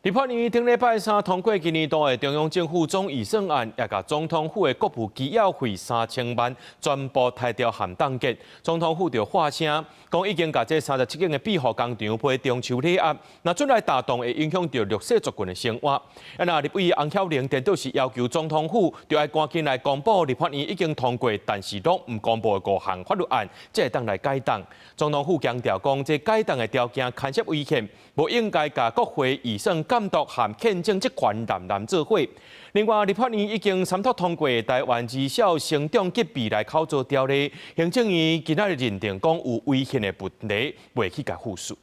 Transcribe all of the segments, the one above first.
立法院頂禮拜三通過今年度的中央政府總預算案，也共總統府的國務機要費三千萬全部刣掉和凍結。總統府就發聲，講已經共這37間的庇護工廠批中秋禮盒，若準來大動會影響著弱勢族群的生活。啊，若立委翁曉玲顛倒是要求總統府，著愛趕緊來公布立法院已經通過，但是攏毋公布的五項法律案，才會當來解凍。總統府強調講，這解凍的條件牽涉違憲，無應該共國會預算監督和憲政職權攬攬做伙。另外，立法院已經三讀通過台灣兒少成長及未來考做條例，行政院今仔日認定講有違憲的問題，袂去共副署。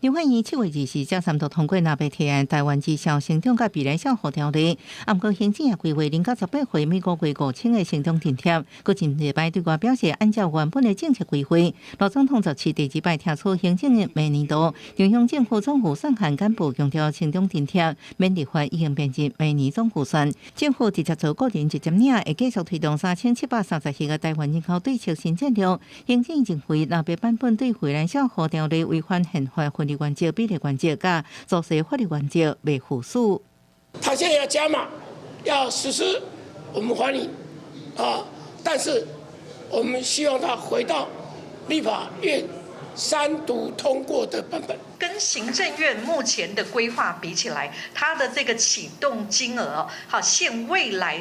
立法院7月24才三讀通過藍白提案台灣兒少成長佮未來照護條例，毋過行政院規劃0到18歲每個月5000的成長津貼，閣前禮拜對外表示，按照原本的政策規劃，賴總統17第二擺聽取行政院明年度中央政府總預算案簡報強調成長津貼免立法已經編入明年總預算，政府直接做個人直接領，會繼續推動3732個台灣人口對策新戰略。行政院認為藍白版本對惠民照護條例違反憲法分離原則、比例原則、佮做勢法律原則，袂副署。他現在要加碼，要實施，我們歡迎啊！但是我們希望他回到立法院三讀通過的版本。跟行政院目前的規劃比起來，它的這個啟動金額，好限未來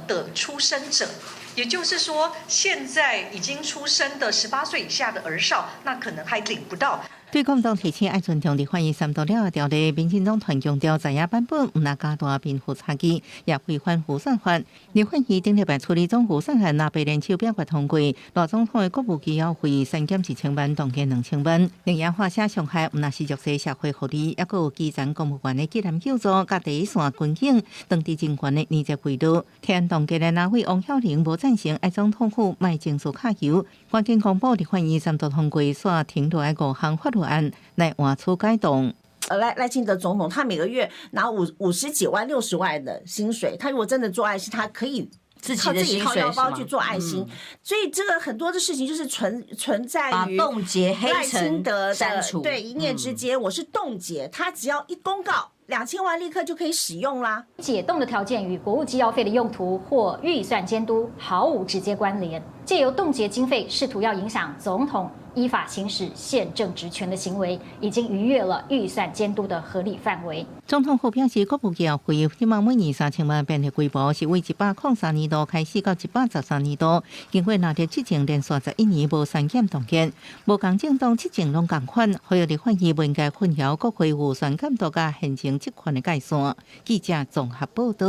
的出生者。也就是說，現在已經出生的18歲以下的兒少，那可能還領不到。對共黨提醒愛尊重立法院三讀了的條例，民進黨團強調在野版本毋但加大貧富差距，也違反預算法。立法院頂禮拜處理總預算案，藍白聯手表決通過，賴總統的國務機要費刪減1000萬，凍結2000萬。另外發生傷害，毋但是弱勢社會福利，猶閣有基層公務員的急難救助，佮第一線軍警當地人員的年節賄賂。提案凍結的藍委翁曉玲無贊成，愛總統府莫情緒卡油，趕緊公布立法院三讀通過，煞停落來五項法律案來換取解凍。賴清德總統，他每個月拿50幾萬、60萬的薪水，他如果真的做愛心，他可以靠自己掏腰包去做愛心。所以這個很多的事情就是存在於凍結賴清德的對一念之間，我是凍結，他只要一公告，2000萬立刻就可以使用啦。解凍的條件與國務機要費的用途或預算監督毫無直接關聯，借由凍結經費，試圖要影響總統依法行使憲政職權的行為，已經逾越了預算監督的合理範圍。總統府表示，國務機要費希望每年三千萬變的規模，是為103年度開始到113年度，經過納入執政連續11年無刪減凍結，無仝政黨執政攏仝款，呼籲立法院毋應該混淆國會預算監督佮憲政職權的界線。記者綜合報道。